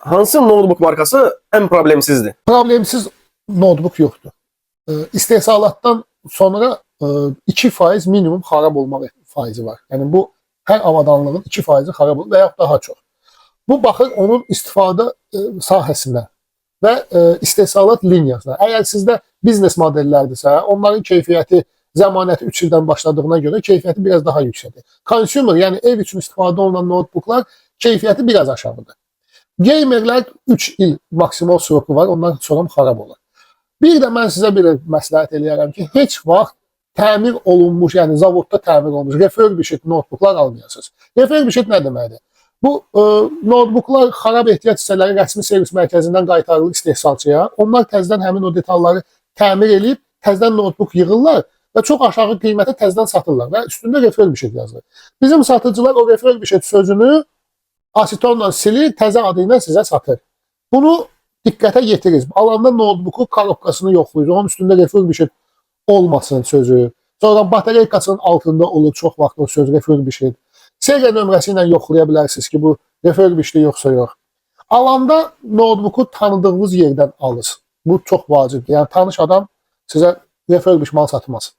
Hansı notebook markası ən problemsizdir? Problemsiz notebook yoxdur. İstehsalatdan sonra 2% minimum xarab olma faizi var. Yəni bu hər avadanlığın 2% xarab olur və yaxud daha çox. Bu baxır onun istifadə sahəsinə və istehsalat liniyasına. Əgər sizdə biznes modellərdirsə, onların keyfiyyəti, zəmanəti 3 ildən başladığına görə keyfiyyəti biraz daha yüksəkdir. Consumer, yəni ev üçün istifadə olunan notebooklar keyfiyyəti biraz aşağıdır. Gamerlər 3 il maksimal sroku var, ondan sonra xarab olur. Bir də mən sizə bir məsləhət eləyərəm ki, heç vaxt təmir olunmuş, yəni zavodda təmir olunmuş refurbished notebooklar almayasınız. Refurbished nə deməkdir? Bu notebooklar xarab ehtiyac hissələri rəsmi servis mərkəzindən qaytarılır istehsalçıya. Onlar təzədən həmin o detalları təmir eləyib təzədən notebook yığırlar və çox aşağı qiymətə təzədən satırlar və üstündə refurbished yazılır. Bizim satıcılar o refurbished sözünü asetonla silir, təzə adı ilə sizə satır. Bunu diqqətə yetirin. Alanda notebooku korobkasını yoxlayır. Onun üstündə refurbished olmasın sözü. Sonra batareykasının altında olur çox vaxt o söz refurbished. Seriya nömrəsi ilə yoxlaya bilərsiniz ki, bu refurbished yoxsa yox. Alanda notebooku tanıdığınız yerdən alırsınız. Bu çox vacibdir. Yəni tanış adam sizə refurbish mal satmaz.